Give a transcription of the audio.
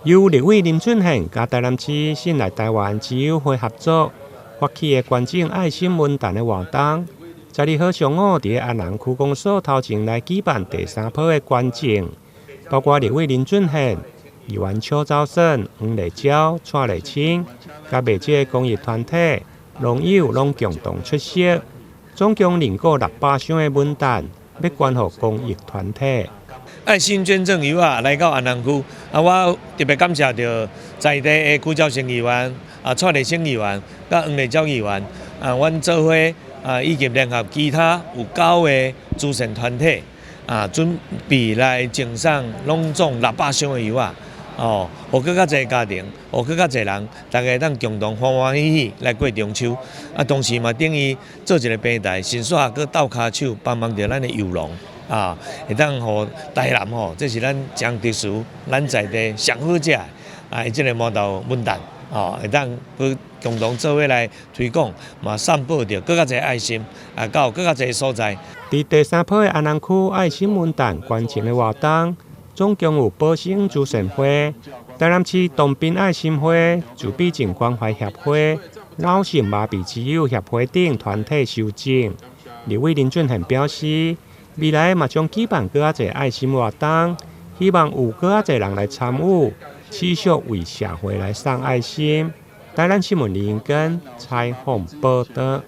由立委林俊憲佮台南市信賴台灣之友會合作發起的捐贈愛心文旦的活動，12號上午佇安南區公所頭前來舉辦第三波的捐贈，包括立委林俊憲、議員邱昭勝、黃麗嬌、蔡麗清，佮袂少的公益團體、農友攏共同出席，總共認購600箱的文旦，欲捐予公益團體。愛心捐贈郵仔來到安南區，啊，我特別感謝著在地的邱昭勝議員、啊蔡麗清議員、佮黃麗嬌議員，啊，阮做伙啊以及聯合其他有九個慈善團體，啊，準備來贈送攏總600箱的郵仔，哦，予閣較濟家庭，予閣較濟人，大家會當共同歡歡喜喜來過中秋。啊，同時嘛等於做一個平台，順紲閣鬥跤手幫忙著咱的郵農。啊，會當予台南吼，這是咱誠特殊，咱在地上好食的啊，這個饃頭文旦，吼，會當閣共同做伙來推廣，嘛散播著閣較濟愛心，啊，到閣較濟所在。佇第三波的安南區愛心文旦捐贈的活動，總共有寶生慈善會、台南市東濱愛心會、自閉症關懷協會、腦性麻痹之友協會等團體收贈。立委林俊憲表示，未來嘛將舉辦閣較濟愛心活動，希望有閣較濟人來參與，持續為社會來送愛心。台南新聞林根採訪報導。